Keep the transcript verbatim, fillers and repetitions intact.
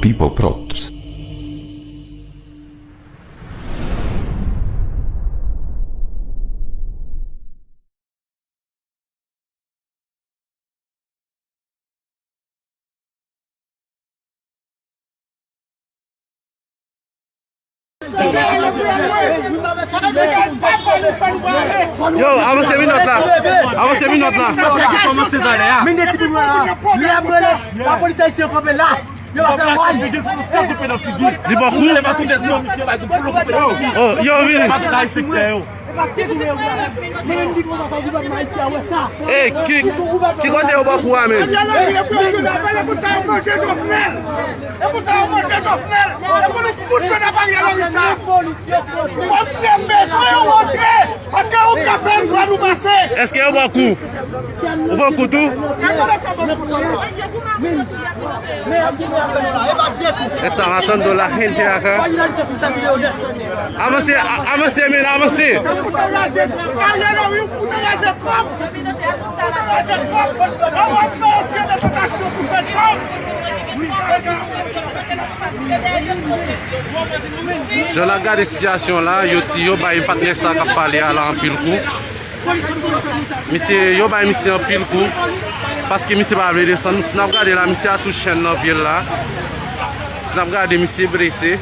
People Props. Yo, avanse minòt la. Avanse minòt la. Sa ki kòmanse talè a. Mwen gen ti boul la. Lè mwen la, lapolis ayisyen kanpe la. Yo pa fè waj. Li pran kou. Oh, yo vini. Ey, ki, ki kote yo ba kou a menm? E pou sa yo manje Jovenel. E pou sa yo manje Jovenel. E pou nou fout yo nan Ariel Henry sa. Kòm se bezwen yo rantre. Paske yo ka fè dwa nou pase. Èske yo ba kou? Ou ba kou tou? Etan, atan do la gente acá. Avanse, a- avanse, men, avanse. Jan n ap gade sitiyasyon la, yo ti, yo bay patnè sa k ap pale a la anpil kou. Misye, yo bay misye anpil kou. Paske misye pa vle desann. Si n ap gade la, misye a tou chèn nan pye l la. Si n ap gade, misye blese.